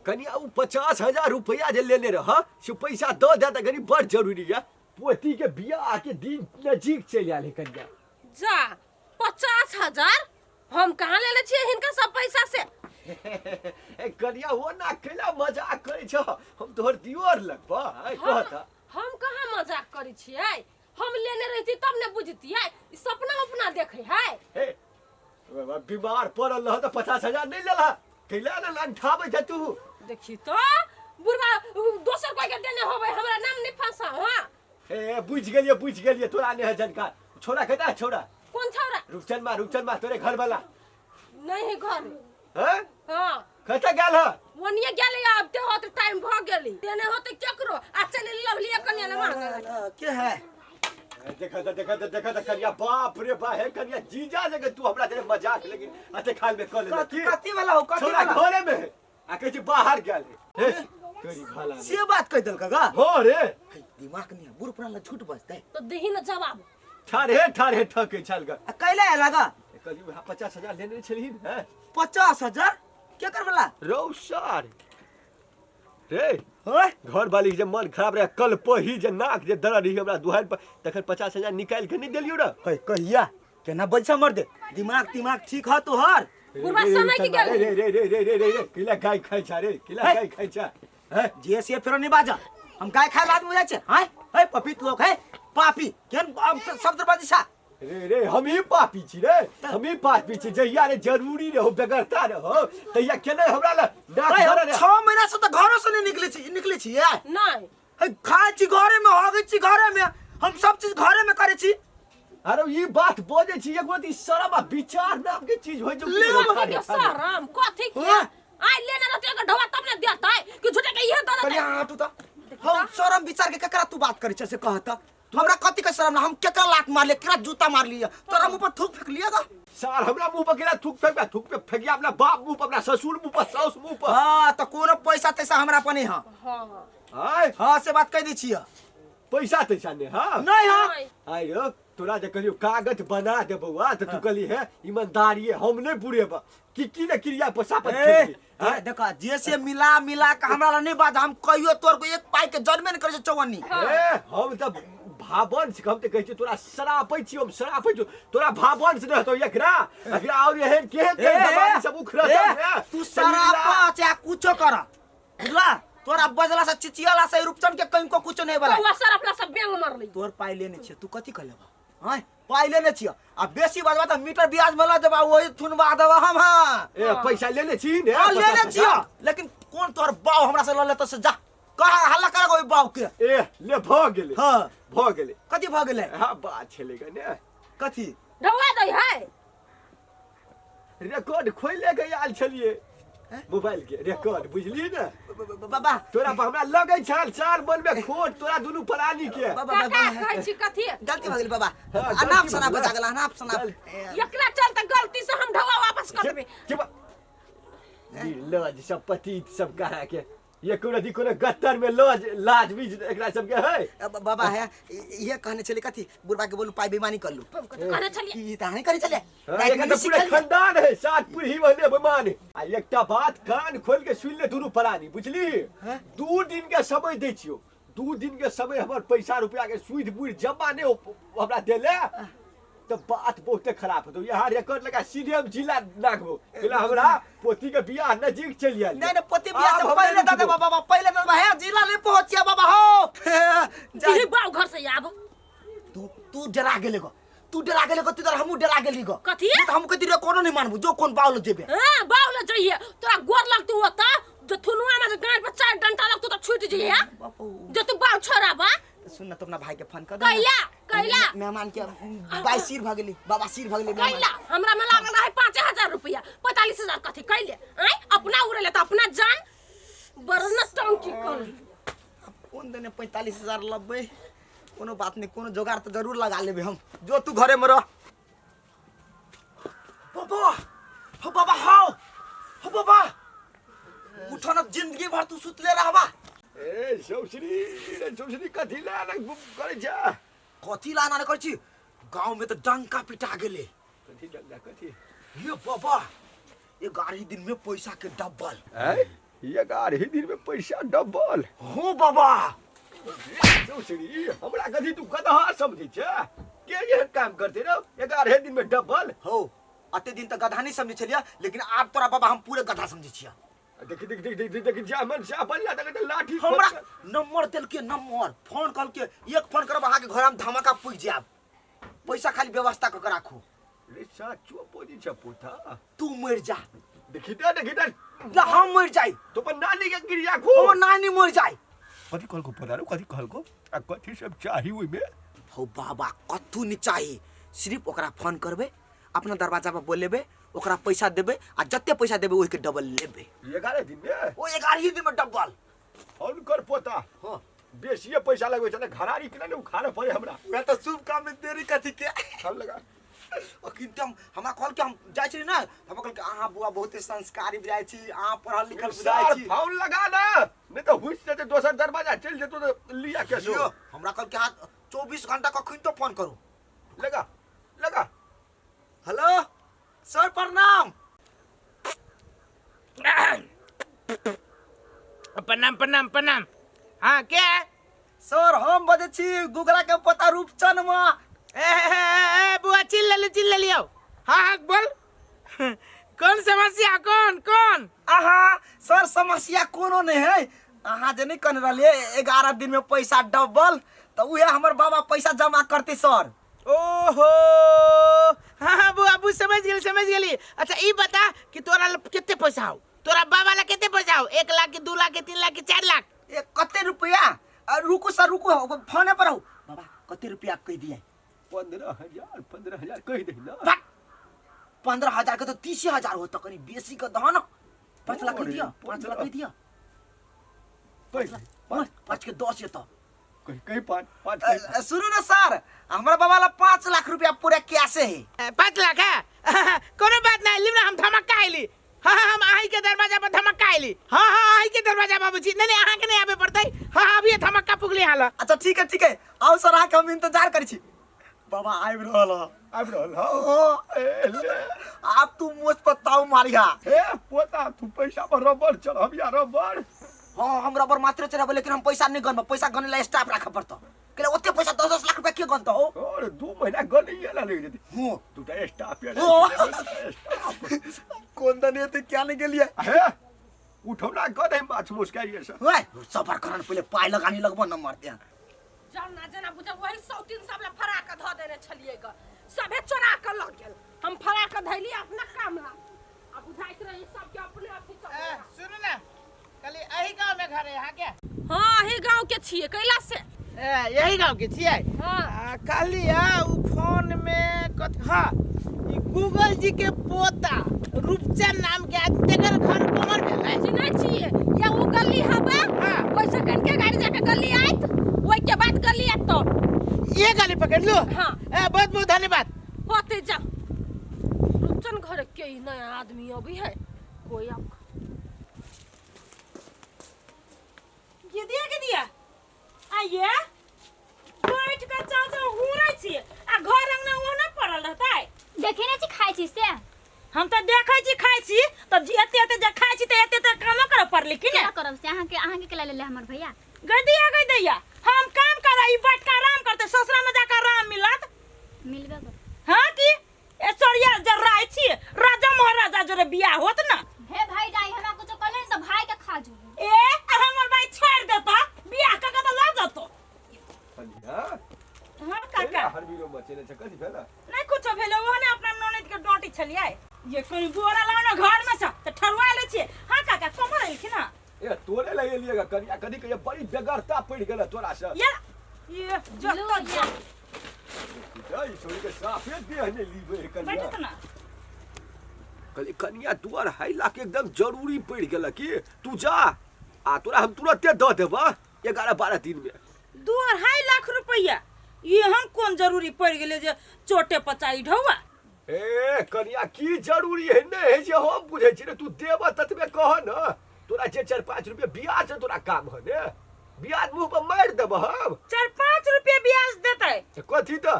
कनिया ओ 50,000 रुपया जे लेने रह से पैसा दऽ दे तऽ कनि बड़ जरूरी यऽ। पोती के बियाह के दिन नजीक चलि आयल है कनिया। जा 50,000 हम कहाँ लेने छियै हिनका सब पैसा से? ए कनिया ओ ना कैला मजाक करै छ, हम तोहर दियोर लगबह। आइ कह तऽ। हम कहाँ मजाक करै छियै? हम लेने रहती तब ने बुझतियै, ई सपना उपना देखै है। हे बीमार पड़ल रह तऽ 50,000 नहि लेलह, कैला ने लंठाबै छ तू? देखी तो बुढ़वा दोसर कोई के देने होबै, हमरा नाम नहीं फंसा। हां ए बुझ गेलियै, बुझ गेलियै, तोरा नहि है जानकार। छोड़ा कता छोड़ा? कौन छोड़ा? रुपचन मा, रुपचन मा तोरे घर वाला नहीं है घर। हैं? हां कता गेल है? ओनिए गेलै, आब ते होत टाइम भ गेली, देने होते केकरो आ चल लवलिए कन्या ले मांगे के है? देखा त, देखा त, देखा त कनिया, बाप रे बा। हे कनिया, जीजा जगह तू हमरा तेरे मजाक लेकिन अते खाल में कर ले की कथी वाला हो? कथी छोड़ा वाला घरे में है आ कहै छै बाहर गेल है। हे तोरी भला में। से बात कह देलक गा? हो रे। हे, दिमाग नहीं है, बूढ़ पुरान ला झूठ बजतै। तो दही न जवाब। ठाढ़े ठाढ़े ठकै छल गा। आ कैला आयल गा? कहली वएह 50,000 लेने छलही ने? 50,000 केकर वाला? रौ सार रे। होय। घर वाली के जे मन खराब रहे कल पही जे नाक जे दर्द रही हमरा दुहार पर, तखन 50,000 निकालि के नहीं देलियौ रे। हे कहिया केना बजसा मर दे, दिमाग तिमाग ठीक ह तोहर? बुढ़वा समय के गेल। रे रे रे रे रे रे रे, किला गाय खाइ छा रे, किला हे। गाय खाइ छा हैं? जे से फेरो नहीं बाजा, हम गाय खाए आदमी हो जाइ छै। हाय हे पपीत लोग है पापी, केन अब शब्द बाजी छा? रे रे हम ही पापी छी रे, हम ही पापी छी। जहिया रे जरूरी रहो बेगरता रहो तहिया केने हमरा ला नाक भाई, हम धरे रे। 6 महीना से तो घरों से नहीं निकले छी, निकले छी यार। नहीं। हे, खाए छी घरे में, हगे छी घरे में, हम सब चीज घरे में करे छी। अरे ई बात बजै छी एक बात ई शरम आ विचार नाम के चीज होय जो ले ठाढ़े, के ठाढ़े। शरम कथी के? हाँ। आइ लेने रहते के ढोआ तब ने देतै कि झूठे के इहे दऽ कनिया देतै। हाथ उठा। हम शरम विचार के केकरा तू बात करै छ से कहत? हमरा कथी के शरम ना? हम केकरा लात मार लिए, केकरा जूता मार लिए, तोरा मुंह पर थूक फेंक लिए गा? सार हमरा मुंह पर केना थूक फेंकबा? थूक पे फेंकिया अपना बाप मुंह पर, अपना ससुर मुंह पर, साउस मुंह पर। हां त कोनो पैसा तैसा हमरा पर नहीं। हां हां आय। हां से बात कह दै छियै। पैसा तैसा नहीं। हां नहीं। हां नहीं। आय रो तोरा जे कहलियो कागज बना दे बौआ त तू कहली है ईमानदारी है, हम नहीं बुरेबा की की ने क्रिया पर सापत ए, खेलली। ए, देखा जे से मिला मिला के हमरा ला नहीं बात, हम कहियो तोर को एक पाई के जन्मे नहीं करे छै चौवन्नी। ए, हम त भावंश हम त कहै छी तोरा शरापै छी, हम शरापै छी तोरा भावंश रहतो एकरा एकरा और एहन के ए, के जवानी सब उखड़त ए, ने। तू शरापा चाहे कुछो कर, बुझला? तोरा बजला से चिचियाला से रूपचंद के कहीं को कुछो नहीं बला। कौआ सर अपना सब बेंग मरली। तोर पाई लेने छियै, तू कथी कहलेबा? हां पाई लेने छियै आ बेसी बजबा त मीटर ब्याज में ल देबा, वही थुनबा देबा हम। हां ए पैसा लेने छी ने? हां लेने 50,000। छियै, लेकिन कोन तोर बाऊ हमरा से ल लेतो से जा कह हल्ला कर ओइ बाऊ के। ए ले भ गेलै। हां भ गेलै। कथी भ गेलै? हां बात छलै ग ने। कथी? ढौआ दै है। रिकॉर्ड खोले के आयल छलिए मोबाइल के रिकॉर्ड, बुझली ने? बाबा तोरा पर हमरा लगै छल चार मन में खोट तोरा दुनू प्राणी के। बाबा काका बाबा कहै छी कथी? गलती भ गेल बाबा, हाँ, गलती अनाप भऽ शनाप गेल। बजा गेल, अनाप शनाप। गलती। एकरा चलते गलती से हम ढौआ वापस कर देबै। निर्लज सब पतित सब कहा के ये कोनो दी कोनो गत्तर में लज लाज बीज एकरा सब के है। बाबा है ये कहने छले कथी बुढ़बा के बोलू पाई बेईमानी कर लू। हम कथी कहने छलियै? ई त अहाँ करै छले। हाँ, एकर तऽ पूरा खानदान है, 7 पीढ़ी बने बेमान। आ एकटा बात कान खोल के सुन ले दुनू प्राणी, बुझली? 2 दिन के समय दै छियौ, 2 दिन के समय हमर पैसा रुपया के सुधि बुझि जमा नहि हमरा देले तऽ बात बहुते खराब हेतौ। यहाँ रिकॉर्ड लगा सीधे हम जिला नागबो, जिला हमरा पोती के बियाह नजीक चलि आयल। नहीं नहीं पोती बियाह आब से हम पहले नहि दे रुकबो। देबा बाबा, पहले दे देबा। हे जिला नहीं पहुंचिया बाबा हो। जा। दिही बाऊ घर से आब। तू डरा गेले गो, तू डरा गेले गो, तू तर हमहू डरा गेली गो। कथी? नहीं तो हम कथी रे कोनो नहीं मानबू, जो कोन बाउल जेबे। हां बाउल जइए, तोरा गोर लगतू ओता जो थुनुआ में जे गांठ पर 4 डंटा लगतू त छूट जइए। बापू। जो तू बाऊ छोड़ाबा। सुन ना, तो अपना भाई के फोन कर दे। कैला कैला मेहमान के बाई सिर भ गेली, बाबा सिर भ गेली मेहमान। कैला हमरा में लागल रहे 5000 रुपया, 45000 कथी कैले? आय अपना उड़ेले त अपना जान बरना टंकी कर। कोन देने 45000 लबे? कोनो बात नहीं, कोनो जोगाड़ तो जरूर लगा लेबे हम। जो तू घरे में रह। बाबा हो बाबा हो हो बाबा उठो न, जिंदगी भर तू सुतले रहबा। ए सौसरी रे सौसरी कथी ला ना करै छा? कथी ला ना करै छी? गांव में तो डंका पिटा गेले। कथी डंका कथी? ये बाबा ये गाड़ी दिन में पैसा के डब्बल। ए 11 दिन में पैसा डबल। हो बाबा। चौधरी हमरा कथी तू गदहा समझै छै? के एहन काम करते रहो 11 दिन में डबल? हो अते दिन तक गधा नहीं समझे छलियै, लेकिन आब तोरा बाबा हम पूरे गधा समझे छियै। देखी देख देख देख देख जा मन से अपन ला तक लाठी हमरा नंबर देलके, नंबर फोन करके एक फोन करब अहाँके घर हम धमाका पुजि जायब। पैसा खाली व्यवस्था कऽ के राखू। रे साचो बोली छ पोता। तू मर जा। देखी दे देखी दे। ना हम मर जाई। तो अपन नानी के गिरिया खो। हमर नानी मर जाई। कथी कहलको पता कथी कहलको आ कथी सब चाही ओइमे? हो बाबा कथू नहीं चाही, सिर्फ ओकरा फोन करबे, अपना दरवाजा पर बोलेबे, ओकरा पैसा देबे आ जते पैसा देबे ओहि के डबल लेबे। 11 दिन में? ओ 11 दिन में डबल। फोन कर पोता। हां बेसिए पैसा लगबे छै ने घरारी केना ने उखाड़े पड़े हमरा। मैं तो शुभ काम में देरी कथी के। हम लगा। अखन त हमरा कहल के हम जाइ छी ना, हमरा कहल के अहाँ बुआ बहुते संस्कारी बुझाइ छी, अहाँ पढ़ल लिखल बुझाइ छी। फोन लगा ना, नहीं तो हुस जेते दोसर दरवाजा चल जेतो तो लिया कैसे। यो, हमरा कहल के अहाँ 24 घंटा कखन तो फोन करू। लगा लगा। हेलो सर प्रणाम। प्रणाम प्रणाम प्रणाम। हाँ के है? सर हम बजै छी गुगला के पोता रूपचन मा। ए, ए, ए, ए, बुआ चिल्ल लेली, चिल्ल लेली आओ। हाँ हाँ बोल। कौन समस्या, कौन कौन? आहा सर समस्या कोनो नहीं है, अहाँ जे नहीं कहने रहिए 11 दिन में पैसा डबल, तो उहे हमर बाबा पैसा जमा करते सर। ओहो हाँ हाँ बुआ बुझ समझ गेली समझ गेली। अच्छा ई बता कि तोरा ल कते पैसा हो, तोरा बाबा ला कते पैसा हो? 1 लाख के 2 लाख के 3 लाख के 4 लाख? ए कते रुपया? रुकू सर रुकू, फोने पर रहू। बाबा कते रुपया कह दिए? 15,000, 15,000 कह दे ना। बक! 15,000 के तो 30,000 होता, कनी बेसी के दह ना। 5 लाख कह दिया, 5 लाख कह दिया। कह 5 के 10 ये तो। कहीं कहीं पाँच, पाँच कहीं। सुनू ना सर, हमारा बाबा ला 5 लाख रुपया पूरा कैसे है? 5 लाख है? कोनो बात नहीं, लिम ना हम धमाका आइली। हाँ हाँ हम आही के दरवाजा पर धमाका आइली। हाँ हाँ आही के दरवाजा बाबूजी। नहीं नहीं अहाँ के नहीं आबे पड़तै। हाँ हाँ अभी धमाका पुगली हाला। अच्छा ठीक है ठीक है, आओ सर आके हम इंतजार करी छी। बाबा आबि रहल ह। आबि रहल ह? हाँ। ए, ले। आब तू मोछ पर ताव मारिहा। ए पोता तू पैसा पर रबर चढ़बिया रबर। हाँ हम रबर मात्र चढ़ाबे, लेकिन हम पैसा नहीं गनब, पैसा गने ला स्टाफ राखे पड़तो। केले ओते पैसा 10-10 लाख रुपया के गनतो हो? और 2 महीना गनैये ला लागि जेतै। हाँ। दूटा स्टाफ या हाँ। स्टाफ। कोन दने एते क्या नहीं गेलिए? हे उठौना गनै माछ मुस्काइए से। ओए सबर करन पहिले पाई लगानी लगबो न मरते हैं। जाना जना बुझा वही 103 सब ला फरा के ध देने छलिए ग, सबे चोरा के लग गेल। हम फरा के धैली अपना काम ला, आ बुझाइत रही सबके अपने अथी चल। ए, सुनू ना, कहली एही गांव में घर है यहाँ के? हाँ एही गांव के छिए, कैला से? ए, यही गांव के छिए? हाँ। कहली आ, उ फोन में कथ, हाँ, ई गूगल जी के पोता रूपचंद नाम के आदमी तेकर घर कोमर भेलै? चिन्है छिए, या उ गली हबे? हाँ। ओइसे कनके गाड़ी जाके गली आयत, ओइ के बाद गली आयत तो। ये गली पकड़ लो? हाँ। ए, बहुत बहुत धन्यवाद। होते जा। रूपचंद घर के ही नया आदमी अभी है कोई आप। गिदिया गिदिया आइए बैठ के चाव चाव घूरै छी आ घर अंगना ओ न पड़ल रहतै। देखे नै छी खाइ छी से? हम त देखै छी खाइ छी त जे एते एते जे खाइ छी त एते एते कामो करऽ पड़लै कि ने? केना करब से? अहाँके केला लेले हमर भैया? गदिया गदिया हम काम करै ई बैठ के आराम करतै, ससुरा में जाके आराम मिलत? मिलबे करत। हाँ की ए सरिया जराइ छी राजा महाराजा जोरे बियाह होत ना। हे भाई दाई हमरा कुछो कहले त भाई के खा जो। ए आ हमर भाई छोड़ देता बियाह क के त ल जतो। कनिया? हाँ काका। हरबीरो मचेने छै कथी भेला? नहीं कुछो भेलो, वो ने अपना ननद के डांटी छलियै ये कोई बोरा लाओ ना घर में से त ठरवा ले छियै। हाँ काका कमर एलखिन ना? ए तोरे लग एलियै ग कनिया, कथी कहियै बड़ी बेगरता पड़ि गेल तोरा से। ये ये जत लो, जा। ई छोड़ी के साफे देह नै लीबै हे कनिया। बैठत ना। कहली कनिया तू 2.5 लाख एकदम जरूरी पड़ि गेल की तू जा आ तोरा हम तुरंते दऽ देबह 11-12 दिन में। 2.5 लाख रुपया ये हम कोन जरूरी पड़ गेले जे चोटे पचाई ढौआ? ए कनिया की जरूरी है नहीं है जे हम बुझै छी रे, तू देबह ततबे कह न, तोरा जे 4-5 रुपया ब्याज से तोरा काम है ने, ब्याज मुंह पर मारि देबह हम। 4-5 रुपया ब्याज देतै? तऽ कथी तऽ?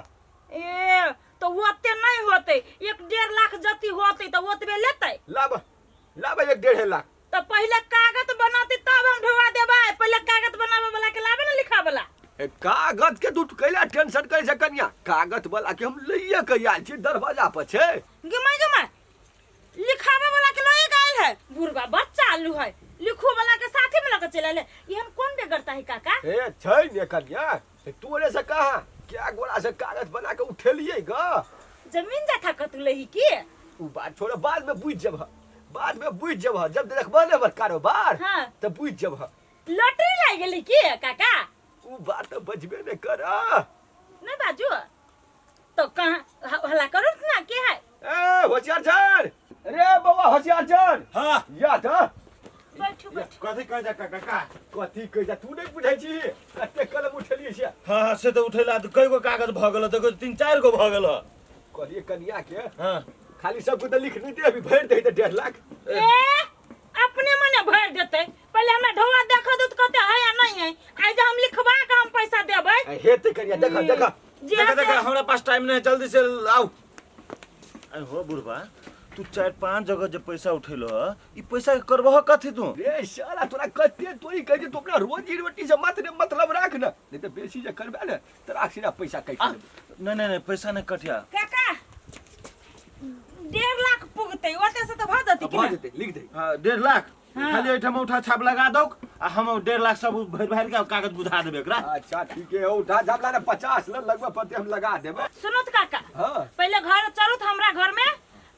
ए तो ओते नहीं होते, 1-1.5 लाख जति होते तो ओतबे लेतै। लाब लाब 1-1.5 लाख। तो पहिले कागज बनौती तब हम ढोवा देबै। पहिले कागज बनावे वाला के लाबे ना लिखा वाला। ए, कागज के तू कैला टेंशन करै छै कनिया? कागज वाला के हम लइए के आयल छी, दरवाजा पर छै। गे माय लिखावे वाला के लए आयल है। बुढ़वा बड़ चालू है, लिखो वाला के साथे में लके चल आयल है। एहन कोन बेगरता है काका? ए छै ने कनिया, ए, तोरे से कहा क्या गोरा से कागज बना के उठेलिए ग? जमीन जाथा कतू लही की? उ बात छोड़, बाद में बुझ जब, बाद में बुझ जब, जब देखबह ने हमर कारोबार। हाँ। तब बुझ जब। लॉटरी लागि गेलै की काका? उ बात तो बजबे ने कर। नहीं बाजू तो कहाँ हल्ला करू ना के है? ए होशियार चल रे बौआ, होशियार चल। हाँ। या त बैठू बैठू। कथी कह जा काका? का कथी कह जा, तू नहीं बुझै छी कते कलम उठेलिए छै? हाँ हाँ, से तऽ उठेला तऽ कई गो कागज भऽ गेल, देखो 3-4 गो भऽ गेल। कहलिए कनिया के हाँ। खाली सबके तऽ लिख नहीं दे, अभी भरि दे तऽ 1.5 लाख। ए अपने मने भर देते, पहले हमरा ढोआ देखो दू कते है या नहीं है। आज जे हम लिखवा के हम पैसा देबै। ए, हेतै कनिया, देख देख। जे देखा से- देखा, हमरा पास टाइम नहीं है, जल्दी से आउ। अरे हो बुढ़बा, तू 4-5 जगह जे पैसा उठेलो ह, ई पैसा के करबह कथी तू? रे साला, तोरा कते तोरी कहै छै, तू अपना रोजी रोटी से मात्र मतलब राख ने, नहीं तऽ बेसी जे करबे ने तोरा सीधा पैसा काटि लेबै। नहीं नहीं नहीं, पैसा नहीं कटिया। काका 1.5 लाख पुगतै, ओते से तऽ भऽ जेतै कि भऽ ने? जेतै, लिख दे। हाँ, 1.5 लाख। हाँ। खाली एहिठाम उठा छाप लगा दौ आ हम 1.5 लाख सब भरि भरि के कागज बुझा देबै एकरा। अच्छा ठीक है, उठा झापला ने 50 ल लगबे पड़तै, हम लगा देबै। सुनू तऽ काका। हाँ। पहिले घर चलू तऽ हमरा घर में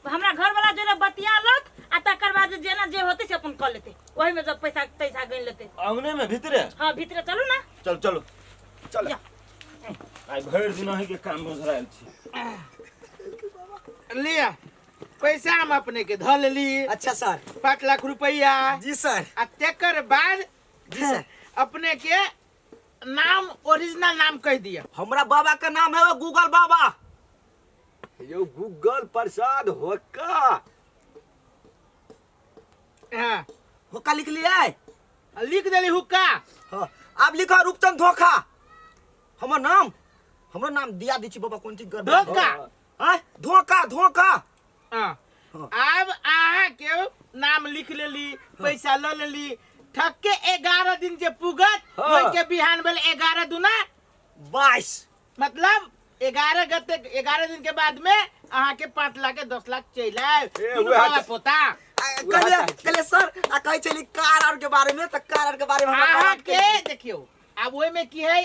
हमरा घर वाला जोरे बतिया लत आ तकर बाद जेना जे होतै से अपन कऽ लेतै, ओही में जब पैसा तैसा गनि लेतै। अंगने में भीतरे? हाँ, भीतरे चलू ना। चल चलो। चल। या। आइ भरि दिन अहीं के काम में ओझरायल छी। लिया पैसा हम अपने के धऽ लेली। अच्छा सर। 5 लाख रुपया। जी सर। आ तेकर बाद जी सर। अपने के नाम, ओरिजिनल नाम कह दिया। हमरा बाबा का नाम है वो गूगल बाबा। यो गूगल प्रसाद होक्का। हाँ। होका लिख लिया है? लिख देली हुक्का। हाँ, अब लिखा रूपचंद धोखा। हमर नाम, हमरो नाम दिया दी छी बाबा, कोन चीज गड़बड़? धोखा। हाँ, धोखा धोखा। हाँ। हाँ। अब अहाँ के नाम लिख लेली, पैसा ल लेली, ठक के 11 दिन जे पुगत हाँ। ओहि के बिहान भेल 11 दुना 22। मतलब 11 गते 11 दिन के बाद में अहाँ के 5 लाख के 10 लाख चलि आयब। ए, दुनू उएह बाबा पोता। कहलिए कहलिए सर, आ कहै छली कार आर के बारे में, तऽ कार आर के बारे में हमरा अहाँ बाबा के देखियौ, आब ओहिमे की है,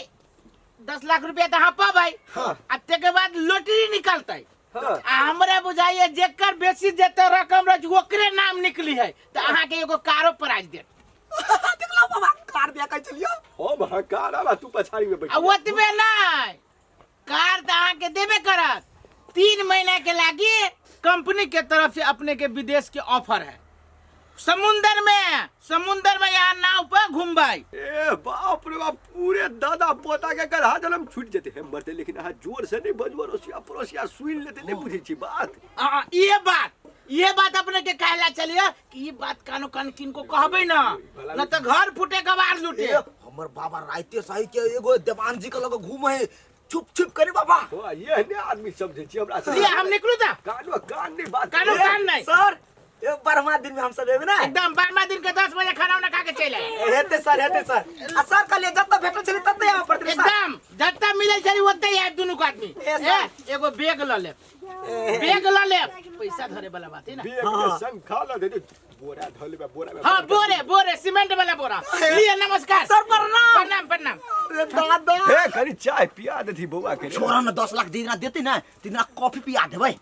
10 लाख रुपया तऽ अहाँ पबै। हाँ। आ तकर बाद लॉटरी निकलतै। हाँ। आ हमरा बुझाइए जेकर बेसी जेते रकम रह ओकरे नाम निकली है, तऽ अहाँ के एगो कारो प्राइज देत। देखलौ बाबा, कार दिया कहै छलियो। हम हकार आबा, तू पछाड़ी में बैठ। आ ओतबे नहि, कार तऽ अहाँके देबे करत, 3 महीना के लागी कंपनी के तरफ से अपने के विदेश के ऑफर है। समुंदर में, समुंदर में यहाँ नाव पर घूमबै। ए बाप रे बाप, पूरे दादा पोता के गढ़ा जलम छूट जेते हे मरते, लेकिन अहाँ जोर से नहीं बजबो, रसिया पड़ोसिया सुन लेते, नहीं बुझै छी बात। आ, ये बात, ये बात अपने के कहला चलिए कि ये बात कानो कान किनको कहबै ना, न तो घर फूटे गवार लूटे। ए, हमर बाबा राइते सही के एगो देवान जी के लगे घूमे है छुप छुप करे बाबा। हो, ये ने आदमी समझै छी हमरा लिए हम निकलू था। कानो कान नहीं बात। कानो कान नहीं। सर, ए 12वां दिन में हम सब एबे ना? एकदम 12वां दिन के 10 बजे खाना उना खा के चल आए। हेते सर, हेते सर। आ सर, कहलिए जब तक भेटल छली तब तक आबऽ पड़तै सर। एकदम, जत्ता मिलल छली ओते आयब दुनू के आदमी। ए, सर। ए, एगो बैग ल लेब, बैग ल लेब, पैसा धरे वाला बात है ना। बैग के संग खा ल दे दे, बोरा धऽ लेबै, बोरा में। हाँ, बोरे बोरे, सीमेंट वाला बोरा लिए। नमस्कार सर, प्रणाम। प्रणाम प्रणाम। रे दादा। हे, कनी चाय पिया देथी बौआ के रे। छोरा ने 10 लाख दिना देते ना, तिना कॉफी पिया देबै।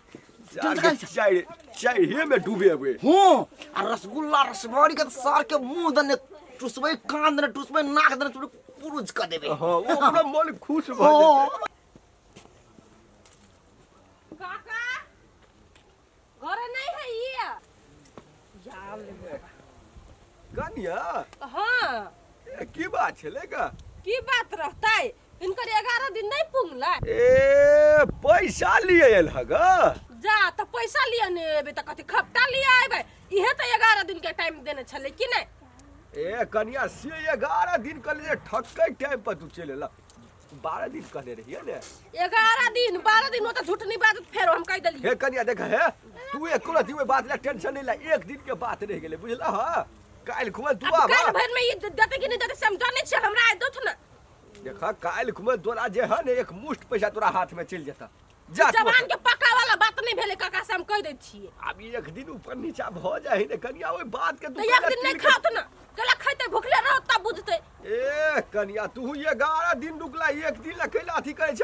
चाय चाय चाय हे में डूबे हुए। हूँ, आ रसगुल्ला रसभरी के सर के मुंह दने टुसबै, कान दने टुसबै, नाक दने टुसबै, पुरुज क देबै। हाँ, वो अपना मन खुश भऽ जेतै। काका घरे नहीं है ये? कनिया। हाँ। ए, की बात छलै गा? की बात रहतै, इनकर 11 दिन नहीं पुंगलै। ए, पैसा लिए आयल हग? जा तऽ पैसा लिए ने एबै तऽ कथी खपटा लिए अयबै? इहे तऽ 11 दिन के टाइम देने छलै कि नहि? ए कनिया, से 11 दिन कहले जे ठक्कै टाइम पर तू चलि एला। 12 दिन कहने रहिए ने। 11 दिन, 12 दिन ओतऽ झूठ नहीं बाजत, फेरो हम कहि देलियै। हे कनिया, देख हे, तू एको रति ओहि बात ले टेंशन नहीं ला, एक दिन के बात रहि गेलै, बुझला? हाँ। काल्हि खुमा तू अब आबा काल्हि भरि में ई देते कि नहीं देते से हम जानै छियै, हमरा आइ दौथ ने। देखा, काल्हि खुमा तोरा जे है ने एक मुश्त पैसा तोरा हाथ में चलि जेता। जा तू। जवान के पका वाला बात नहीं भेलै काका, से हम कहि दै छियै। आब ई एक दिन ऊपर नीचा भऽ जाइ ने कनिया, ओहि बात के तू तऽ एक दिन नहि खात ने, केला खैतै भुखले रहत तब बुझतै। ए कनिया, तू 11 दिन रुकला, एक दिन ला कैला अथी करै छ?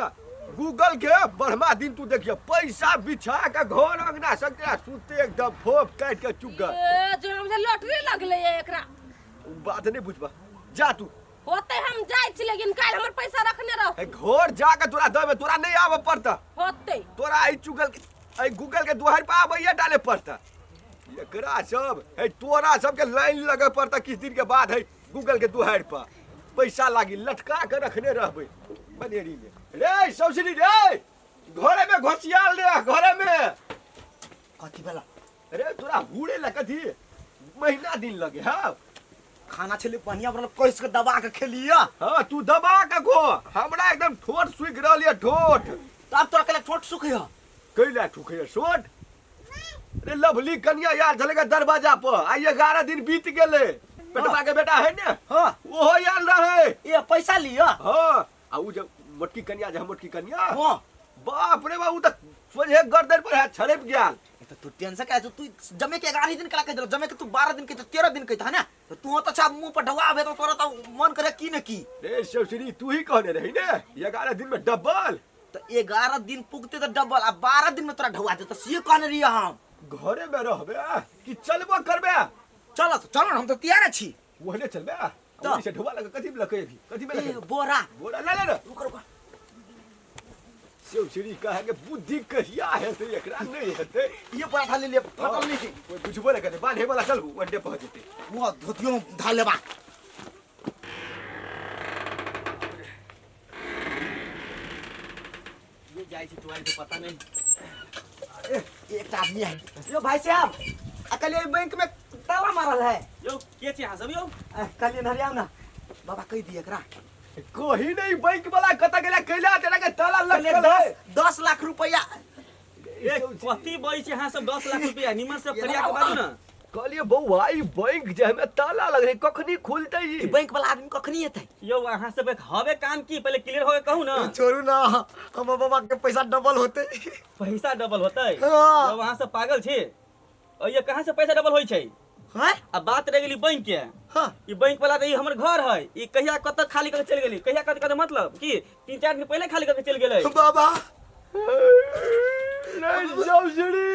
गूगल के बढ़मा दिन तू देखिए, पैसा बिछा के घर अंगना सकते सुते एकदम फोप काट के चुप गए। ए जो हम लॉटरी लगलै एकरा। उ बात नहीं बुझबा, जा तू। होते हम जाइ छी, लेकिन काल्हि हमर पैसा रखने रह। ए घर जाके तोरा देबे, तोरा नहीं आबे पड़ता। होते तोरा एहि चुगल के एहि गूगल के दुआरि पर आबैये डाले पड़ता। एकरा सब है, तोरा सबके लाइन लगे पड़ता किछु दिन के बाद है गूगल के दुआरि पर पैसा लागी लटका के रखने रहबै बनेरी में। रे सौसरी रे, घरे में घोसियाल रे घरे में। कथी भेला? अरे तोरा हुड़े ला कथी महीना दिन लगे? हाँ, खाना छले बढ़िया बनल, कस के दबा के खेलिया। हाँ, तू दबा के खो, हमरा एकदम ठोर सुख रहल ये ठोठ। तब तोरा केला ठोठ सुख है? कैला ठुके सोट अरे लवली कन्या यार छले के दरवाजा पर, आई 11 दिन बीत गेले। पेटवा के बेटा है ने? हाँ। ओहो आयल रहे। ए पैसा लिया? हाँ, आ उ जब मोटकी कन्या जे, मोटकी कन्या। हाँ। बाप रे बाप, उ त सोझे गर्दन पर हाथ छड़प गेल। तो तू टेंशन का, तू जमे के 11 दिन कला कह देलो, जमे के तू 12 दिन कह, 13 दिन कह ना, तो तू तो अच्छा मुंह पर ढवा आबे तो तोरा तो मन करे की न की। रे शिवश्री, तू ही कहने रही ने 11 दिन में डबल। तो 11 दिन पुगते तो डबल, आ 12 दिन में तोरा ढवा दे, तो से कहने रही हम। घरे में रहबे कि चलबो करबे? चल तो चल, हम तो तैयार छी। ओहने चलबे तो। ओनी से ढवा लगे कथी में लगे अभी, कथी में ए लगे? बोरा। बोरा ले ले ना। रुक रुक। शिवश्री कहे के बुद्धि कहिया हेतै, एकरा नहीं हेतै। ये बोरा था ले ले, फटल नहीं थी। कोई बुझबो नहीं करतै, बान्हे वाला चलबू वन्डे पहुंच जेतै। वो धोतियो धा लेबा। ये जाइ छी टोआल के पता नहीं। एक आदमी है यो भाई साहब, आ कल बैंक में ताला मारल है। यो के छी अहाँ सब यो? कल नरियाव ना बाबा, कह दिए एकरा। कोही नहीं बैंक वाला कत गेला, कैला तेरा के ताला कल लटकल है। 10 लाख रुपया। ए कथी बोलै छी अहाँ सब 10 लाख रुपया? निमन से फरिया के बाजू ना। कहलिए बौआ, ई बैंक जे हमें ताला लग रही, कखनी खुलतै ई? ई बैंक वाला आदमी कखनी एतै? यो अहाँ सब एक हवे काम की पहले क्लियर होके कहू ना। छोड़ू ना, हमर बाबा के पैसा डबल होते। पैसा डबल होतै? हाँ। यो अहाँ सब पागल छी? और ये कहाँ से पैसा डबल होइ छै? हैं? आ बात रह गेली बैंक के। हाँ। ई बैंक वाला तऽ ई हमर घर है, ई कहिया कतऽ खाली करके चलि गेली, कहिया कतऽ कतऽ, मतलब कि 3-4 दिन पहिले खाली करके चलि गेलै। बाबा नहीं सौसरी।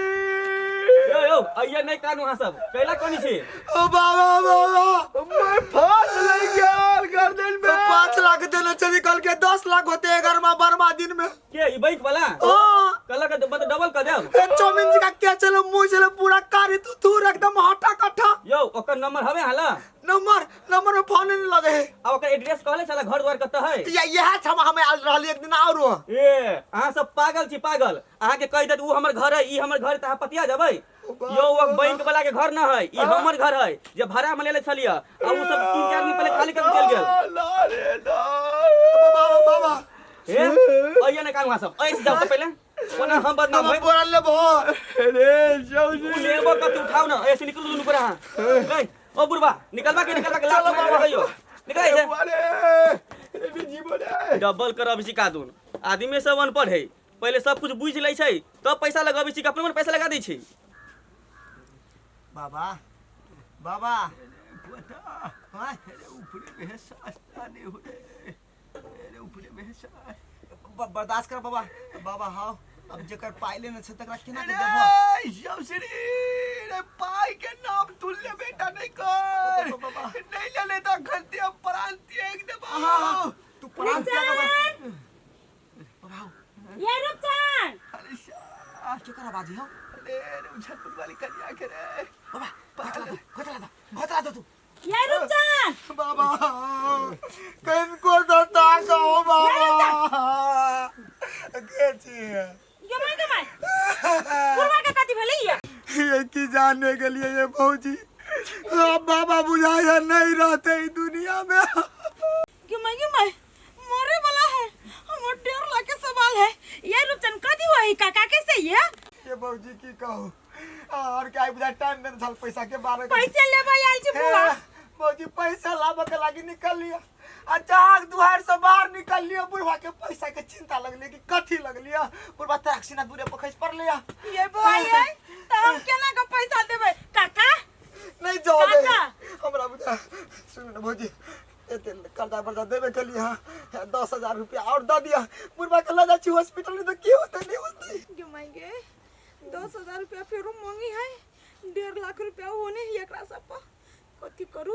यो यो अइया नहीं कानू अहाँ सब कैला कोनी छी? ओ बाबा बाबा, मैं फांस लग गेल गर्दन में। 5 लाख देने चली, कल के 10 लाख होते 11 12 दिन में। के ई बैंक वाला? हाँ। कहलक मतलब डबल कर देब। ए चौमिन जी का क्या चलो मुंह चलो पूरा कारी तू तू एकदम हटा कट्ठा। यो ओकर नंबर हवे हाला? नंबर नंबर में फोन नहीं लगे है। आ ओकर एड्रेस कहले छला, घर द्वार कतऽ है? या यह छमा हमें आल रहली एक दिन और। ए अहाँ सब पागल छी पागल, अहाँ के कहि देत उ हमर घर है, ई हमर घर, त अहाँ पतिया जेबै? यो वो बैंक वाला के घर न है, ई हमर घर है जे भाड़ा में लेले छलिए, आ उ सब 3-4 दिन पहले खाली करके चलि गेल। ला रे ला। बाबा बाबा। ए अइया ने कानू अहाँ सब ऐसे जाउ त पहिले, ओना हम बदनाम हम होइब। बोरा लेबो। अरे उ लेबो कत उठाउ न, ऐसे निकलू दुनू पर अहाँ। ए ओ बुढ़बा, निकलबा के निकलबा के लात मारि कहियो निकल ऐसे। अरे रे जीवो रे। डबल करब छी कादून, आदमी सब अनपढ़ है, पहिले सब कुछ बुझि लै छै तब पैसा लगबै छी, अपने मन पैसा लगा दै छै। बाबा बाबा। पोता। हाँ? अरे ऊपरे में है सस्ता नहीं हो रे, अरे ऊपरे में है सस्ता। बर्दाश्त कर बाबा बाबा। हाँ, अब जेकर पाई लेने छै तकरा केना के देबो? अरे शिवश्री रे, पाई के नाम तुल ले बेटा, नहीं कर बाबा। नहीं ले लेता खलती अब प्राण त्याग दे हाँ, बाबा। तू प्राण त्याग बाबा। ये रूपचंद। अरे शाह केकर आवाज हो? अरे रे उछल वाली कन्या के रे। बाबा घोतला दो, घोतला दो, घोतला दो तू। ये रूपचंद। बाबा किनको दता कहो बाबा के छी? ये my के my बुढ़वा के कथी भेलै ये? ये की जाने के लिए ये भौजी, अब बाबा बुझाया नहीं रहते ई दुनिया में। के my के my मरे वाला है, हमर 1.5 लाख के सवाल है। ये रूपचंद कथी हुआ है काका के से ये? ये भौजी की कहो, और क्या बुझा टाइम देने छल पैसा के बारे पैसे लेबै आयल छी बुआ। भौजी पैसा लाबऽ के लागी निकल लिया आ जाग दुआर से बाहर निकल लिया, बुढ़वा के पैसा के चिंता लगलिए कि कथी लगलिए। बुढ़वा तराक सीना दूरे पर खसि पड़लिए। ये बुआ ये त हम केना के पैसा देबै काका? नहीं जाओ दे। काका। हमरा बुझा सुन न भौजी, एते कर्जा वर्जा देबे के लिए हाँ 10,000 रुपया और दऽ दिया, बुढ़वा के लऽ जाइ छी हॉस्पिटल में तऽ की होतै नहीं होतै। गे माय गे, 10,000 रुपया फेरो मांगी है, 1.5 लाख रुपया होने ही एकरा सब पर। कथी करू,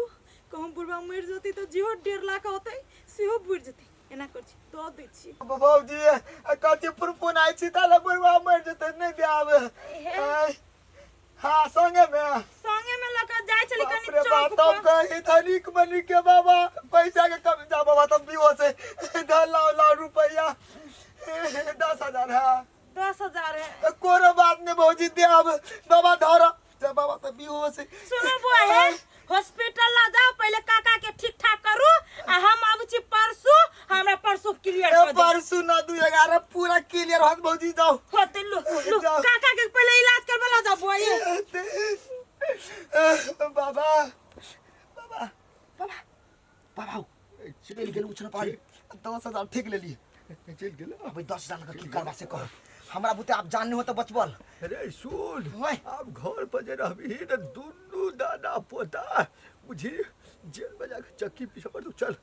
कहूँ बुढ़वा मरि जेतै तऽ जेहो 1.5 लाख होतै सेहो बुड़ि जेतै। एना कर छी दऽ दै छी। भौजी कथी फुरफुनाइ छी ताले बुढ़वा मरि जेतै नहीं देब। हाँ संगे में, संगे में लऽ कऽ जाइ छली कनी बाप रे बाप, चौक तब पर। कही धनिक बनी के बाबा पैसा के कमी जा बाबा तब बेहोश है। धर लाओ लाओ रुपया 10,000 है। 10,000 है। कोनो बात नहीं भौजी देब बाबा धर जा बाबा तब बेहोश है। सुनो बुआ हे, हॉस्पिटल ला जाओ पहले काका के ठीक ठाक करू आ हम आबै छी परसू, हमरा परसू क्लियर ए, कर दे। परसू ना 2/11 पूरा क्लियर होत भौजी जाओ। होते लो लो जाओ। काका के पहले इलाज करबे ला जाओ बुआ ये। बाबा बाबा बाबा बाबा चल गेल उछल पारी 10,000 ठेक लेली। चल गेल। अबे 10,000 लगा की करबा से कह, हमरा बुते आप जानने हो तो बचबल। अरे सुन, ओए। आप घर पर जे रहबी त दुनू दादा पोता बुझी जेल में जाके चक्की पीछे पर तू चल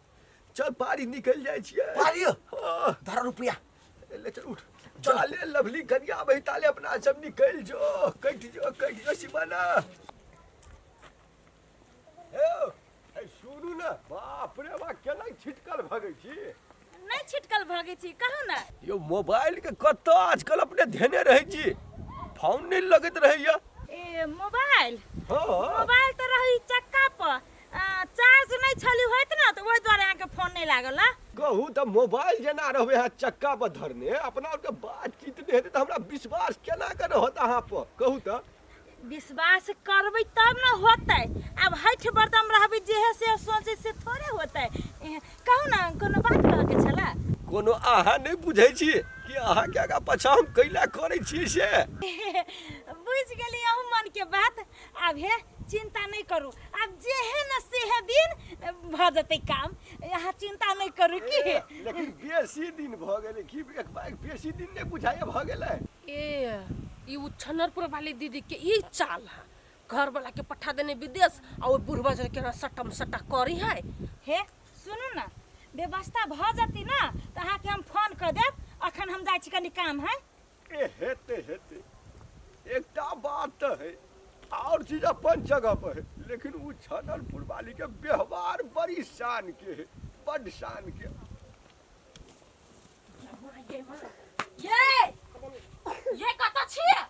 चल पारी निकल जाइ छियै। पारी? हाँ। धर रुपया। ले चल उठ। जाले लवली कनिया बही ताले अपना सब निकल जो, कटि जो, कटि जो सिमाना। ए, ए, सुनू ना, बाप रे बा केना छिटकल भगै छी? नहीं छिटकल भगै छी, कहू ना। यो मोबाइल के कतऽ आजकल अपने धेने रहै छी, फोन नहीं लगैत रहैया। ए मोबाइल? हाँ। मोबाइल तऽ रही चक्का पर, चार्ज नहीं छली होइत ना तऽ ओहि दुआरे अहाँके फोन नहीं लागल। कहू तऽ मोबाइल जेना रहबै अहाँ चक्का पर धरने, अपना आरके बातचीत नहि हेतै तऽ हमरा विश्वास केना के रहत अहाँ पर, कहू तऽ? विश्वास करबै तब न होतै, आब हठि बरदम रहबै जेहे से सोचै से थोड़े होतै। कहू ना कोनो बात कहके छलै? कोनो अहाँ नहि बुझै छी कि अहाँके आगाँ पाछाँ हम कैला करै छियै से? बुझि गेली अहूँ मनके बात। आब हे चिंता नहीं करू, आब जेहे न सेहे दिन भऽ जेतै काम, अहाँ चिंता नहीं करू की। लेकिन बेसी दिन भऽ गेलै की, एक बार बेसी दिन नहि बुझाइए भऽ गेलै। ए ई उच्छनरपुर वाली दीदी के ई चाल है, घर वाला के पठा देने विदेश आ ओहि बुढ़वा जरे केना सटम सटा करी है। हे सुनू ना, व्यवस्था भऽ जेतै ना तऽ अहाँके हम फोन कऽ देब, अखन हम जाइ छी कनी काम है। ए हेते हेते एकटा बात तऽ है, और चीज अपन जगह पर है, लेकिन उ छनलपुर वाली के व्यवहार बड़ी शान के है, बड शान के। ये ये कतऽ छियै?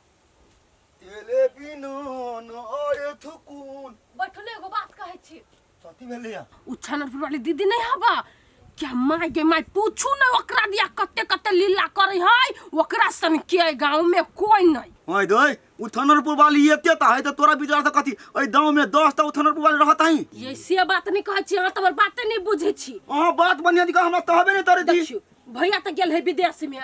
तेले बिनु न आए थुकुन। बैठले एगो बात कहै छी। कथी भेलैया? उ छनलपुर वाली दीदी नहीं हबा क्या माय गे माय, पूछू ने ओकरा दिया कते कते लीला करे है, ओकरा सन के गांव में कोई नहीं। ओए दोय, उ थनरपुर वाली एते त है त तोरा विचार से कथी एहि गांव में 10 टा थनरपुर वाली रहत है? ये से बात नहीं कहै छी, अहाँ त हमर बाते नहीं बुझै छी। अहाँ बात बढ़िया दिखा हमरा कहबे नहीं तरे छी। देखियौ भैया त गेल है विदेश में,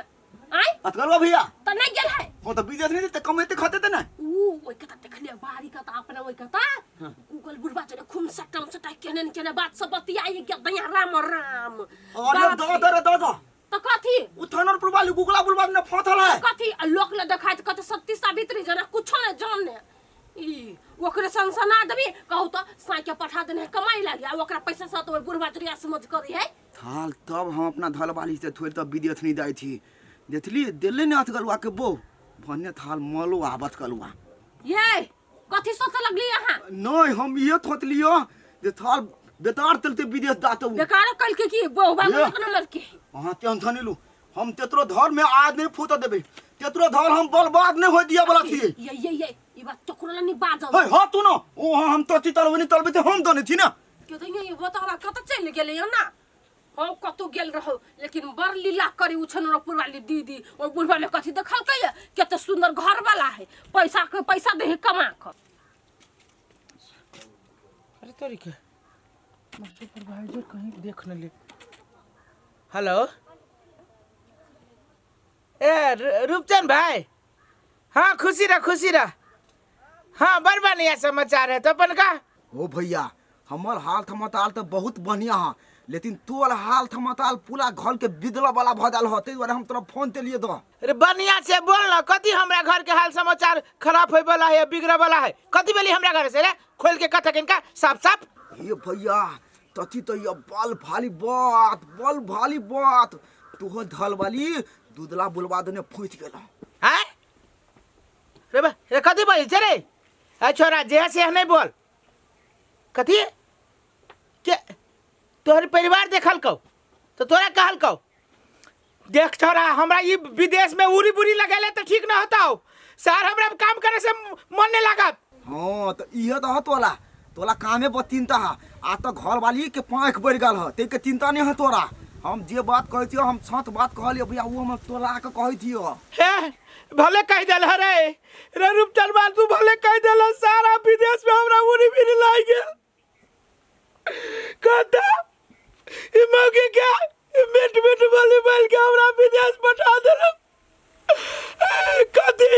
आय अतगलवा भैया त नहीं गेल है? हो त विदेश नहीं त कमेते खाते त ना। ऊ ओइ कता देखलियै बारी कता अपना ओइ कता गूगल बुढ़वा जरे खूब सटम सटा केने न केने बात सब बतियाई गेल दया राम राम। अरे बाप द रे। द रे द द। त कथी? उ थनरपुर वाली गुगला बुढ़वा ने फथल है। कथी? आ लोक ले देखाइत कते सत्य सावित्री जना कुछो ने जाने। ई ओकरे सनसना देबी कहू त साई के पठा देने कमाई लागी आ ओकरा पैसा से त ओइ बुढ़वा जरिया समझ करी है। थाल तब हम अपना धलवाली से थोड़े तब विदेश नहीं जाई थी, देखली दिल्ली ने अथगलुआ के बो भन्ने थाल मलो आवत कलुआ। ये कथी सोचे लगली अहाँ? नहीं हम ये सोचलियो जे थाल बेकार चलते विदेश जाते हूँ। बेकार कल के की बहुबा ये। में कोनो लड़की। अहाँ टेंशन नहीं लू, हम तेतरो धर में आज नहीं फूट देबे, तेतरो धर हम बर्बाद नहीं हो दिया वाला थी। ये ये ये ई बात ककरो ला नहीं बाजल। हे हाँ तू ना ओ हाँ हम तो तलबे नहीं तलबे थे हम तो नहीं थी ना। के तो ये बतावा कत चल गेलै ना? हम कतौ गेल रहो लेकिन बड़ लीला करी उछनरपुर वाली दीदी, ओ बुढ़वा में कथी देखलकै ये? कते सुंदर घर वाला है, पैसा के पैसा दे कमा क। अरे तोरी के सुपरवाइजर कहीं देख न ले। हेलो ए रूपचंद भाई, हाँ खुशी रह खुशी रह। हाँ बड़ बढ़िया समाचार है तो अपन का हो भैया हमर हाल थमताल तो बहुत बढ़िया है लेकिन तोर हाल थमताल पूरा घर के बिदला वाला भऽ गेल हो ताहि दुआरे हम तोरा फोन तेलिए दो अरे बढ़िया से बोल ना कथी हमरा घर के हाल समाचार खराब होय वाला है बिगड़े वाला है कथी बोली हमरा घर से रे खोल के कथा किनका साफ साफ हे भैया तथी तो ये बल भाली बात बल भाली बात तोहर धल वाली दूधला बुलवा देने फूटि गेल हैं रे बा रे कथी बोल छै रे ए छोरा जे से नहीं बोल कथी के तोहर परिवार देखल कौ तो तोरा कहल कौ देख छोरा हमरा ई विदेश में उरी बुरी लगेले तो ठीक ना होता हो सर हमरा काम करे से मन नहीं लागत हाँ तो इहे तो ह तोला तोला कामे पर चिंता है आ तो घर वाली के पाँख बढ़ गल ह ताहि के चिंता नहीं है तोरा हम जे बात कहै छियो हम सच बात कहलियो भैया वो हम तोला के कहै छियो हे भले कह दिल रे रे रूपचंद तू भले कह दिल सारा विदेश में हमरा उरी बुरी लाग गेल कहता ई मौके के बेट बेट बोली बोल के हमरा विदेश पठा देलक कथी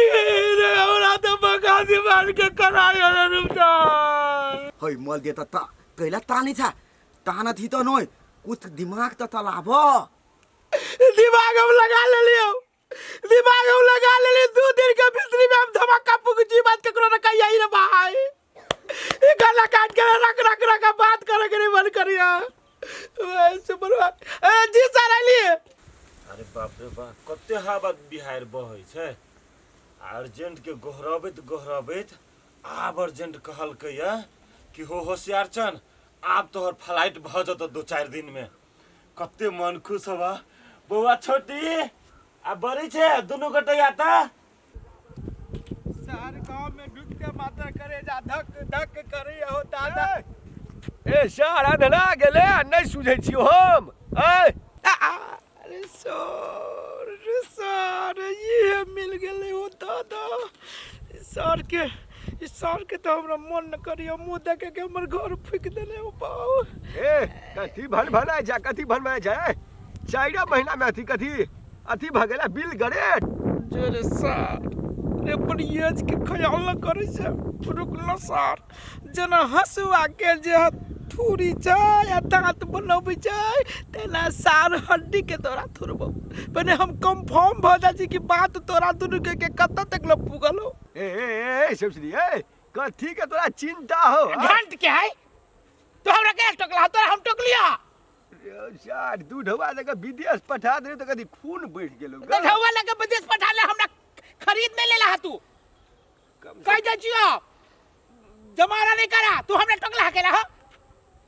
रे हमरा तो बका दीवार के करायो रे रूपचंद है मल दे त कैला तानी था ताना थी तो नोय कुछ दिमाग त तलाब दिमाग हम लगा लेलियो दिमाग हम लगा लेलियो 2 दिन के भीतरी में हम धमाका पुक जी बात केकरो न कहिया रे भाई ई गला काट के रख रख रख बात करे के नहीं मन करिया वैसे बरवा ए जी सर आइलिए अरे बाप रे बाप कते हवा बिहार बहै छै अर्जेंट के गोहरबैत गोहरबैत आब अर्जेंट कहलकै या कि हो होशियार चन आब तोहर फ्लाइट भऽ जेतौ 2-4 दिन में कते मन खुश हवा बौआ छोटी आ बड़ी छै दुनू गोटे आता शहर गांव में ढुकते मात्र करे जा धक धक करे हो दादा ए सर अंधरा गेलै आ नहि सुझै छियौ हम ऐ अरे सर सर ये मिल गेलै हो दादा सर के ई सर के तो हमरा मन न करियो मुंह देखे के हमर घर फूक देले हो बाऊ ए कथी भन भनाय जा कथी भन भनाय जा 4 महीना में अथी कथी अथी भऽ गेलै बिल गरेट रे सर रे परियज के ख्याल न करे छै रुक न सर जेना हंसुआ के जे थूरी छै या दांत बनबै छै तेना सार हड्डी के तोरा थुरबौ पहले हम कंफर्म भऽ जाइ छी कि बात तोरा दुनू के कतऽ तक ल पुगल हो ए ए ए शिवश्री ए कथी के तोरा चिंता हो आ? घंट के है तो हमरा के टोकला तोरा हम टोकलिया सार दू ढौआ जगह विदेश पठा दे तऽ कथी खून बढ़ि गेलौ तो ढौआ लगे विदेश पठा ले हमरा खरीद नहीं लेला तू कह जाइ छियो जमाना नहीं करा तू हमरा टोकला केला हो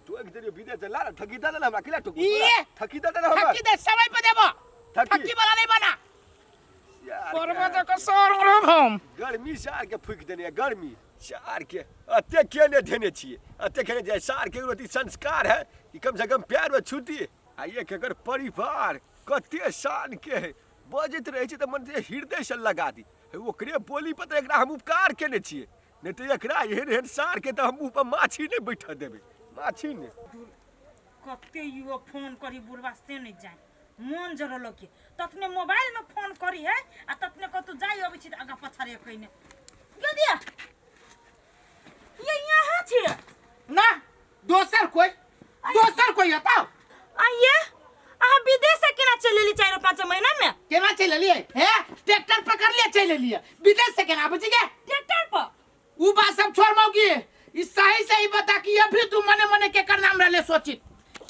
टोक देलियो विदेश ला ठकी दे हमरा किला टोक ये! ठकी दे हमरा ठकी दे समय पे देबो ठकी। ठकी वाला नहीं बना यार, परवा के सर रहब हम गर्मी सार के फूकि देने गर्मी सार के अते के ने देने छियै अते के ने सार के अथी संस्कार है कि कम से कम प्यार में छूती आ एक एकर परिवार कते शान के है बजैत रहै छै तऽ मन जे हृदय से लगा दी ओकरे बोली पर तऽ एकरा हम उपकार केने छियै नहि तऽ एकरा एहन एहन सार के तऽ हम मुँह पर माछी नहि बैठऽ देबै माछी नहि कते युवा फोन करी बुढ़वा से नहीं जाए मन जरल के ततने मोबाइल में फोन करी है आ ततने कतौ जाई अबै छी तऽ आगा पछा रे कहिने गेल दिया ये यहाँ छी ना दोसर कोई दोसर कोई हताओ आइए अहाँ विदेश से केना चलि एली 4-5 महीना में केना चलि एलियै हे ट्रैक्टर पकड़ लिया चलि एलियै विदेश से केना आबै छी गे ट्रैक्टर पर उ बात सब छोड़ मौगी ई सही सही बता कि अभी तू मने मने केकर नाम रहले सोचित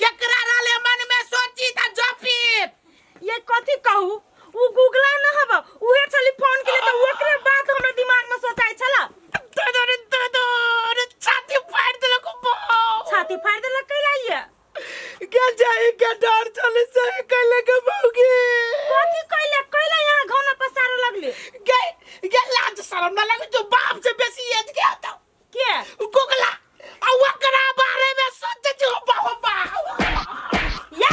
केकरा रहले मन में सोचित आ जपित ये कथी कहू उ गूगला न हब उहे छली फोन के तऽ ओकरे बात हमरा दिमाग में सोचाइ छला ददर ददर छाती फाड़ देलक बाप छाती फाड़ि देलक कैला ये गेल जाई के डर चले से कैले के मौगी कथी कैले कैला यहाँ घौना पसारे लगले गे गे लाज शरम ना लगे जो बाप से बेसी एज के आता के गोगला आ ओकरा बारे में सोचे जो बाप बाप ये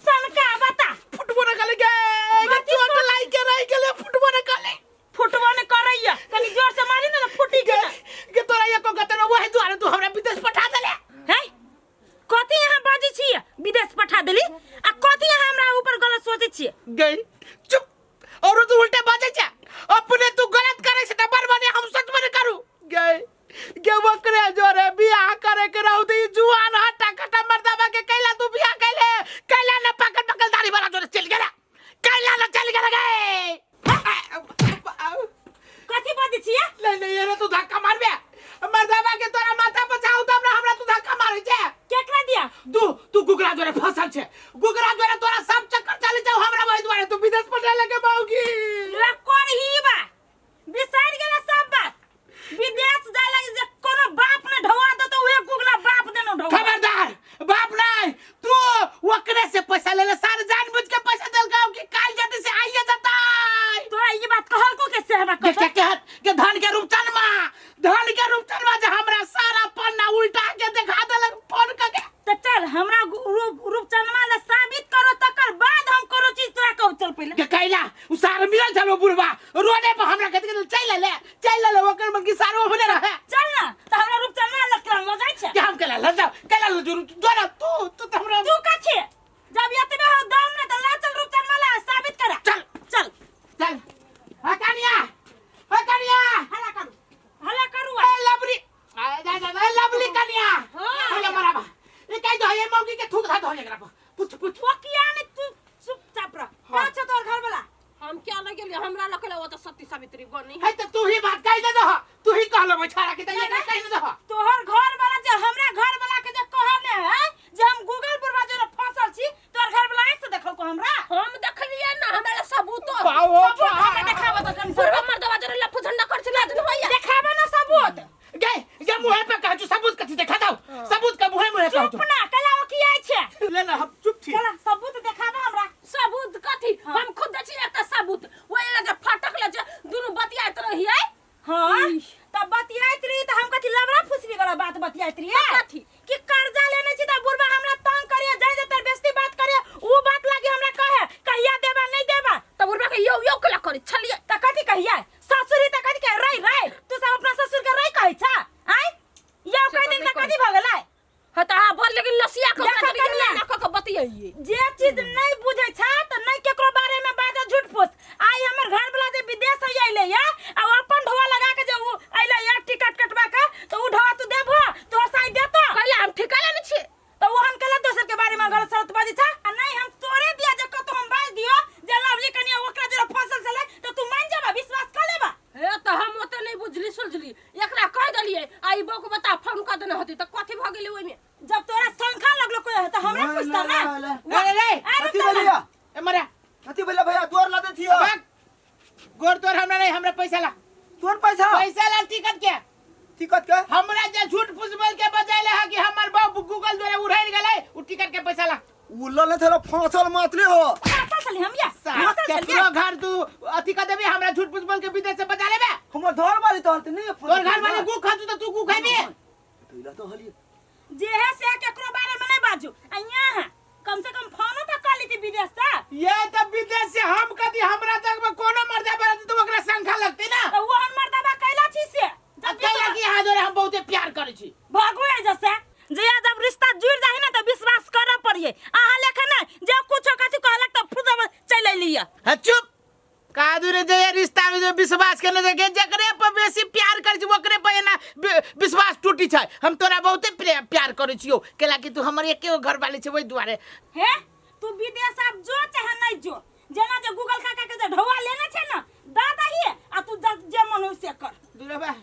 सनका बता फुटबो न गले गे गे कथी चोट लाग के रह गेले फुटबो न गले फुटबो ने करैया कनी जोर से मारी ने तऽ फूटी गे गेल गे तोरा एको गतन वही दुआरे तू हमरा विदेश पठा देले है कथी यहाँ बाजै छियै विदेश पठा देली आ कथी यहाँ हमरा ऊपर गलत सोचै छियै गई चुप और तू उल्टे बाजे छे अपने तू गलत करे से त बड़ बने हम सच में करू गई जोरे बियाह करे के रहू त ई जुआन हट्टा कट्टा मर्दाबा के कैला तू बियाह कैले कैला न पकड़ पकड़ दाढ़ी वाला जोरे चल गेला कैला न चल गेला गे। कथी बजै छियै? नहीं नहीं, ये तू धक्का मारबे मर्दाबा के, तोरा माथा बचाऊ तब ना हमरा तू धक्का मारै छे। केकरा दिया? तू तू गुगरा जोरे फसल छे, गुगरा जोरे तोरा सब चक्कर चली जाऊ हमरा वही दुआरे तू विदेश पठा लगे बाऊगी। लकोर ही बा बिसरि गेला सब बात। विदेश जाय लागी जे कोनो बाप ने ढौआ देतो, उहे गुगला बाप देनो ढौआ। खबरदार बाप नहीं, तू ओकरे से पैसा ले ले, सारे जानबूझ के पैसा देलकौ कि काल जल्दी से आइए जता। तोरा ई बात कहलको के से हमरा? के के के के धन के रूपचनमा, धन के रूपचनमा जे हमरा सारा पन्ना उल्टा के देखा देलक फोन क के। त चल हमरा रूपचनमा ला साबित करो, तकर बाद हम कोनो चीज तोरा कहब। चल पहिले के कैला उ सार मिलल छलो बुढ़वा रोडे पर हमरा कहत के चल ले चल ले, ओकर मन की सारो होने रहे। चल ना त हमरा रूपचनमा ला केना ल जाइ छै? के हम केला ल जाओ, केला ल जरूर जोरा तू तू त हमरा तू कथी जब एतबे हो दम ने त ला चल रूपचनमा ला साबित करा। चल चल चल। हा कनिया, हा कनिया, हल्ला करू, हल्ला करू। ए लवली, आ जा जा ए लवली कनिया। हाँ। हेलो मराबा ए कह दो ये मौगी के थूक धा दो एकरा पर। पूछ पूछ। वो किया ने तू चुपचाप रह। का छौ तोहर घर वाला? हम क्या लग गेलियै, हमरा लग ओ तऽ सती सावित्री बनी है त तू ही बात कह दे दो, तू ही कहलो बेचारा के त ये ना कह दे दो। तोहर घर वाला जे हमरा घर वाला के जे कहने है जे हम गूगल पर जे फसल छी, तोहर घर वाला आँख से देखल को हमरा? हम देखलियै ना, हमरा लग सबूतो। पाओ सबूत हमरा देखाबऽ त कनि। बुढ़वा मर्दवा जरे लफू झंडा कर छलै दिन होइया। देखाबऽ ना सबूत। गे ये मुहे पे कह सबूत कथि देखा दो, सबूत के मुहे मुहे कह। चुप ना कला ओ किया छै? ले ना हम चुप छी। चला सबूत देखाबऽ हमरा। सबूत कथी? हम खुद दै छी एकटा सबूत, ओहि लग जे फटक ले जे दुनू बतियाइत रहियै। हाँ त बतियाइत रही त हम कथी लबड़ा फुसरी वाला बात बतियाइत रहियै? कथी? कि कर्जा लेने छी त बुढ़बा हमरा तंग करिए, जाय जे तर बेस्ती बात करिए, उ बात लागी हमरा कहे कहिया देबा नहीं देबा। त बुढ़वा के यौ यौ केला करै छलियै? त कथी कहिया ससुरी? त कथी कहे रई रई? तू सब अपना ससुर के रई कहै छा? आय यौ कह दिन त कथी भ गेलै? हँ त अहाँ भर लेकिन लसिया के देखा कनिया। ना कऽ के बतियैयै। जे चीज नहीं बुझै छा त नहीं केकरो बारे में बाजा झूठ फूस। आइ हमर घर वाला जे विदेश से अइले या आ ओ अपन ढोआ लगा के जे उ अइले या टिकट कटवा के, त उ ढोआ तू देबो? तोहर साई देतो? कैला हम ठिका लेने छियै? त ओहन केला दोसर के बारे में गलत सलत बाजै छा? आ नहीं हम तोरे दिया जे कतो हम बाज दियो जे लवली कनिया ओकरा जरा फसल छलै त तू मान जाबा, विश्वास कर लेबा? हे त हम ओते नहीं बुझली सुलझली, एकरा कह देलियै आ ई बौक बता फोन कऽ देने होती त कथी भऽ गेलै ओहिमे? जब तोरा शंका लगलो कोई त हमरा पूछता ना। रे रे अरे कथी भेलिया? ए मरा। कथी भेलिया भैया? तोर ला देथियो। भाग गोर तोर हमरा नहीं, हमरा पैसा ला। तोर पैसा? पैसा ला टिकट के। टिकट के? हमरा जे झूठ फूस बोल के बजैले है कि हमर बाप गूगल द्वारा उड़ाइल गेलै, उ टिकट के पैसा ला। उ लले थेला फसल मातले हो। फसल छली हम या फसल छली। केकरो घर तू अथी कर देबी, हमरा झूठ फूस बोल के विदेश से बचा लेबे? हमर घर वाली तहन त नहीं। तोर घर वाले गु खातू त तू गु खैबी। तो तो हली जे है से केकरो बारे में नहीं बाजू। आ यहाँ कम से कम फोनो त कर लेती विदेश से। ये त विदेश से हम कदी हमरा जग में कोनो मर्दा बरत त ओकरा शंका लगते ना। त ओहन मर्दबा कैला छी से जब कैला कि यहाँ जोरे हम बहुते प्यार करै छी। भागू है जैसे जे जब रिश्ता जुड़ जाए ना त विश्वास करऽ पड़िए। अहाँ लेखा ना जे कुछो कथी कहलक त फुद चलि अइलिए। हाँ चुप कादू रे, जे रिश्ता में जे विश्वास केने जे जकरे पर बेसी प्यार करै छी ओकरे पर एना विश्वास टूटी छै। हम तोरा बहुते प्यार करै छियौ, केला कि तू हमर एके गो घरवाली छै ओहि दुआरे। हे तू विदेश आब जो चाहे नहीं जो, जेना जे गूगल काका के जे ढौआ लेने छै ना दा दहिए आ तू जे मन हो से कर। दुर्गा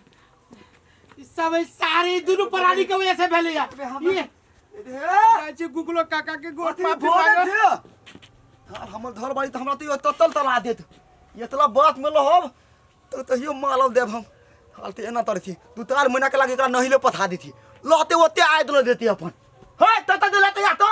ई सब सारे दुनू प्राणी के वजह से भेलै या। ये हे जाइ छी गूगलो काका के गोर अथी माफी भऽ मांगऽ। गेल थे। हमर घर वाली तऽ हमरा तो तत्तल तला देत, एतला बात में रहब तो तहियो मालव देब हम। हाल तऽ एना तरथी दू चार महीना के लागे एकरा नहिले पठा देती, लहते ओते आय दिल देती अपन। हे तत्तल दिला तऽ या तो।